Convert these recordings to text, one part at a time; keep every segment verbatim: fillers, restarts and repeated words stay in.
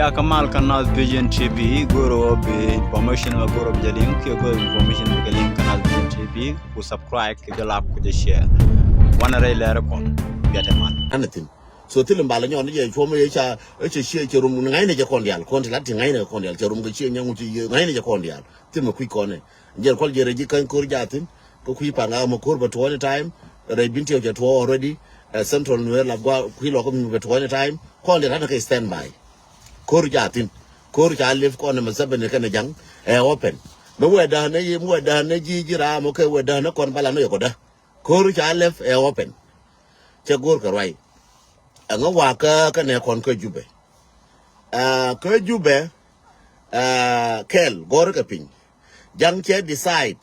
Ya kamal Kanath Vision T V, goro bi information ma goro bi jɛ liŋ, kiɛ goro bi information bi jɛ liŋ Kanath Vision T V, ku subscribe, kiɛ jɛ like, ku jɛ share. Wanɛ rɛy lɛr kɔn, biatɛ mal. Anything. So thil in bal nyɔn ni jɛ cuɔm ye ca, e cɛ share cɛ rum, ŋa̱cnɛ jɛ kɔn dial, kɔn ti lat ti ŋa̱cnɛ jɛ kɔn dial, cɛ rum kɛ share nyɛ ŋu ti ŋa̱cnɛ jɛ kɔn dial. Thil mi kui̱ kɔn ɛ. Jɛ kɔl jɛ rɛ ji̱ ka̱ny ko̱r jathin, kä kui̱ paŋ a mɛ ko̱r bɛ tuɔɔni time, rɛy bin tiɛw cɛ tuɔɔ already, eh, Central Nuer la gua kui̱ lɔk mi bɛ tuɔɔni time, kɔn dɛ ran kɛ stand by. Ko̱r jathin, ko̱r ca lef kɔn mɛ sɛbɛn kɛn jaŋ, ɛ open. Mɛ wɛ da̱a̱n nɛ yi, mɛ wɛ da̱a̱n nɛ ji̱ ji̱ ram, okay, wɛ da̱a̱n nɛ kɔn bala nɛ yɔkɔdä. Ko̱r ca lef ɛ open. Cɛ go̱r kɛ ruay. Ɛŋä wakä kä nɛ kɔn kä Jubɛ. Ah, kä Jubɛ, ah, kɛl gɔr kɛ piny. Jaŋ cɛ decide.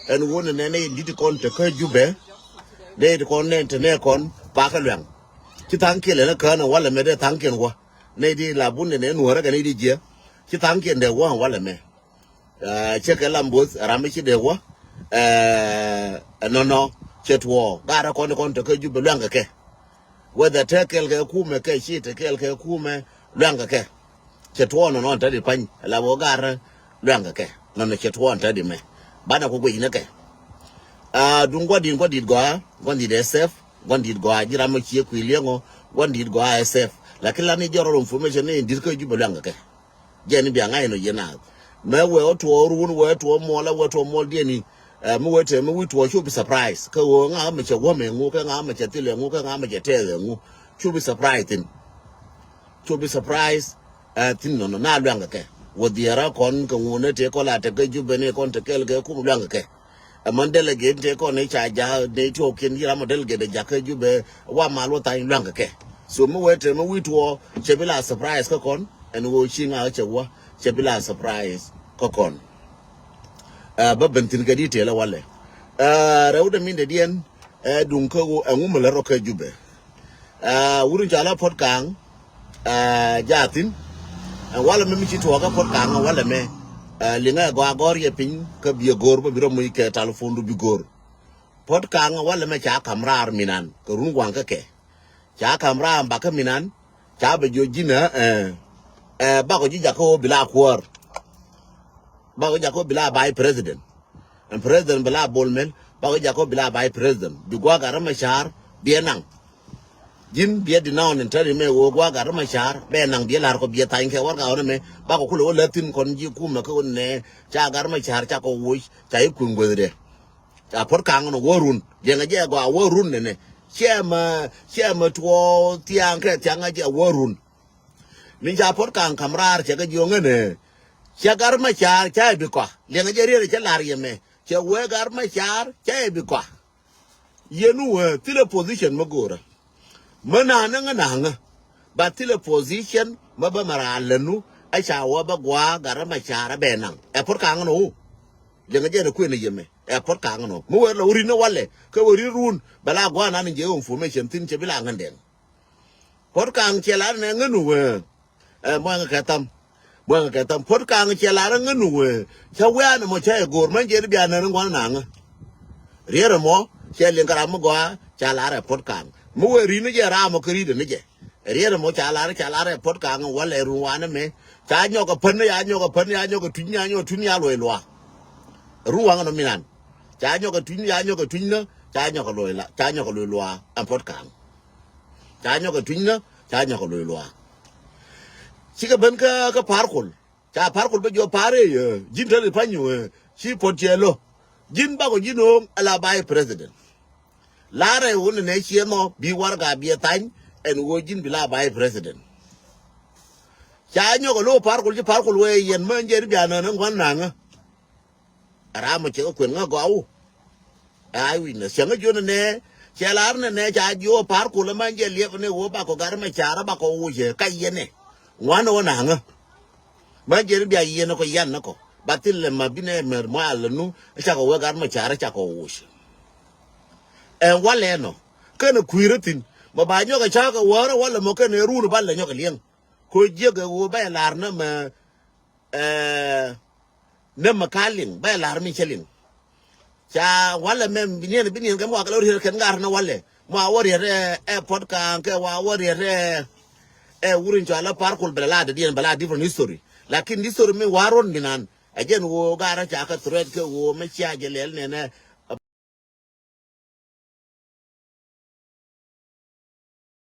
Ɛn wun nɛ nɛ dit kɔn te kä Jubɛ. Nɛ dit kɔn nɛ te nɛ kɔn pakä luɛŋ. Ci thaŋ kiɛl ɛn kään walɛ mɛ dee thaŋ kiɛn wä. Nɛ di la bun nɛ nɛ nuɔrɛ kɛ nɛ di jiɛ. Ci thaŋ kiɛn dee wä walɛ mɛ. Ah, cɛ kɛ lam both ram mi ci dee wä. Eh, nɔnɔ cɛ tuɔ garɛ kɔn kɔn te kä Jubɛ luɛŋ kɛ kɛ. Whether te kɛl kɛ kumɛ kɛ ci te kɛl kɛ kumɛ luɛŋ kɛ kɛ. Cɛ tuɔɔn nɔnɔ tɛ di pany la bɔ gar luɛŋ kɛ kɛ. Nɔnɔ cɛ tuɔɔn tɛ di mɛ. Banɛ ku guic ni kɛ. Ah, duŋ gua̱n dit, gua̱n dit gɔaa, gua̱n dit ɛ safe, gua̱n dit gɔaa ji̱ ram mɛ cie kui̱ liɛŋɔ, gua̱n dit gɔaa ɛ safe. Lakin la ni jɔrɔ information ni dit kä Jubɛ luɛŋ kɛ kɛ. Jɛn i̱ bia ŋa̱c inɔ yɛn naath. Mɛ wee ɔ tuɔɔk run, wee ɔ tuɔɔk muɔl, wee ɔ tuɔɔk muɔl diɛn i̱, eh, mi wee te mi wi̱i̱ tuɔɔk cu bi surprise. Kä ɣöö ŋa̱ mi cɛ wämɛ ŋu, kä ŋa̱ mi cɛ thilɛ ŋu, kä ŋa̱ mi cɛ tɛɛthɛ ŋu. Cu bi surprise thi̱n. Cu bi surprise, eh, thi̱n nɔnɔ na luaŋ kɛ kɛ. Wä dhiɛɛrä kɔn kɛ ŋu ni tëë kɔn la te kä Jubɛ ni kɔn te kɛɛl kɛ kum luaŋ kɛ kɛ. Ɛmɛn delegate tëë kɔn ni ca ja̱ ni tiɔɔkiɛn yiram ɔ delegate jakä Jubɛ wa mal wä thany luaŋ kɛ kɛ. So mi wee te mi wi̱i̱ tuɔɔk cɛ bi la surprise kä kɔn ɛn ɣöö ci ŋa̱ cɛ wä cɛ bi la surprise kä kɔn. Ɛ bä ben thi̱n kɛ detail ɛ walɛ. Ɛ rɛw dɛ min dɛ diɛn ɛ duŋ kä ɣöö ɛŋu mi lät rɔ kä Jubɛ. Ɛ wurun ca la Puɔt Kaŋ. Ɛ jathin. Ɛ walɛ mɛ mi ci tuɔɔk ɛ Puɔt Kaŋ ɛ walɛ mɛ. Ɛ liŋɛ gɔaa gɔr yɛ piny kä biɛ go̱o̱r bä bi rɔ muc kɛ telephone du bi go̱o̱r. Puɔt Kaŋ ɛ walɛ mɛ ca ka̱m raar minan kɛ run waŋ kä kɛ. Ca ka̱m raar bakä minan ca bɛ jiɔ ji̱n ɛ ɛ bakɔ ji̱ jakä ɣöö bi la kuäär. Bakɔ jakä ɣöö bi la vice president. Ɛn president bi la Bol Mel bakɔ jakä ɣöö bi la vice president bi gua̱a̱k gat rɛ mɛ ca̱a̱r biɛ naŋ. Ji̱n biɛ di naŋ ɔ ni tɛri mɛ ɣöö gua̱a̱k gat rɛ mɛ ca̱a̱r bɛ naŋ biɛ la̱r kɔ biɛ thany kɛ warɛga ɣɔn ɛmɛ bakɔ kulɛ ɣöö lät thi̱n kɔn ji̱ kumɛ kä ɣöö nɛ ca gat rɛ mɛ ca̱a̱r ca kɔ woc ca i̱ kui̱ guäthdɛ. Ca Puɔt Kaŋ nɔ wä run. Liɛŋɛ jɛ gɔaa wä run nɛnɛ. Ciɛ mɛ, ciɛ mɛ tuɔɔk thiaŋ kɛ thiaŋ a jɛ wä run. Min ca Puɔt Kaŋ ka̱m raar cɛ kɛ jiɔŋ ɛnɛ. Cɛ gat rɛ mɛ ca̱a̱r ca ɛ bi kɔa. Liɛŋɛ jɛ riet cɛ la̱r yɛ mɛ. Cɛ wee gat rɛ mɛ ca̱a̱r ca ɛ bi kɔa. Yɛn wee thilɛ position mɛ go̱o̱rä. Mä na̱a̱ŋä ŋä na̱a̱ŋä. Ba thilɛ position mä bä mɛ raar länu. Ɛ ca wä bä gua̱a̱ gat rɛ mɛ ca̱a̱r ɛ bɛ naŋ. Ɛ Puɔt Kaŋ nɔ wu. Liɛŋɛ jɛ ni kuënɛ yɛ mɛ. Ɛ Puɔt Kaŋ nɔ. Mi wee lɔ rin ni walɛ. Kä wee rin run. Bɛ la gua̱a̱ nan jɛ information thi̱n cɛ bi la ŋän dɛŋ. Puɔt Kaŋ cɛ la ni ŋän wee. Ɛ muaŋ kɛ tham. Muaŋ kɛ tham. Puɔt Kaŋ cɛ la ni ŋän wee. Cɛ wee an mɔ cɛ ɛ go̱o̱r mɛn jɛ ni bia nɛn ŋuan naŋä. Riɛr mɔ cɛ liŋ kɛ ram mi gɔaa ca la rɛ Puɔt Kaŋ. Mi wee rin ni jɛ ram mɔ kä rin ni jɛ. Riet mɔ ca lar ca lar ɛ Puɔt Kaŋ walɛ run wanɛ mɛ. Ca nyɔk ɛ pän ya nyɔk ɛ pän ya nyɔk ɛ tuny ya nyɔk ɛ tuny ya luɔy luaak. Run wanɛ nɔ minan. Ca nyɔk ɛ tuny ya nyɔk ɛ tuny nä ca nyɔk ɛ luɔy la ca nyɔk ɛ luɔy luaak ɛn Puɔt Kaŋ. Ca nyɔk ɛ tuny nä ca nyɔk ɛ luɔy luaak. Cikɛ ben kä kä Par Kuɔl. Ca Par Kuɔl bä jiɔ Par i̱ ji̱n te ri pany i̱ ci Puɔt cɛ lo̱. Ji̱n bakɔ ji̱n ɣööŋ ala vice president. La̱rɛ wun nɛ ciɛ mɔ bi warɛga biɛ thany ɛn ɣöö ji̱n bi la vice president. Ca nyɔk ɛ lo̱ Par Kuɔl ci Par Kuɔl wee yɛn mä jɛn bia nään ɛ ŋuan naŋä. Ram mɔ cɛ kɛ kuën ŋä gɔw. Ay wi̱c nɛ cäŋ ɛ jiön ɛnɛ cɛ lar nɛ nɛ ca jiö Par Kuɔl ɛ mä jɛ liɛp ni ɣöö bakɔ gat mɛ ca̱r ɛ bakɔ wucɛ ka yɛn ɛ ŋuan ɛ wä naŋä. Mä jɛn bia yɛn ɛ kɔ yan nɛ kɔ ba thil lɛ ma bi nɛ mɛr mɔ alɛ nu ɛ cakɔ wee gat mɛ ca̱r ɛ cakɔ wuc. Ɛn walɛ nɔ kɛn ɛ kui̱rä thi̱n mɛ ba nyɔk ɛ cakɔ wäärä walɛ mɔ kɛn ɛ run ɛ ba lɛ nyɔk ɛ liɛŋ. Ko jiäk ɛ ɣöö bɛ lar nä mɛ, eh, nä mɛ ka liŋ bɛ lar mi cä liŋ. Ca walɛ mɛ bi niɛn bi niɛn kɛ mi wa kɛ lɔ riet kɛn ŋa̱r nä walɛ mi wa wä riet ɛ, ɛ Puɔt Kaŋ kɛ wa wä riet ɛ, ɛ wur in cɔal a par kol bɛ la la dee diɛn bɛ la different history. Lakin history mi war run mi nan ɛ jɛn wo gar a ca kɛ threat kɛ wo mɛ cia jɛ lɛl nɛnɛ.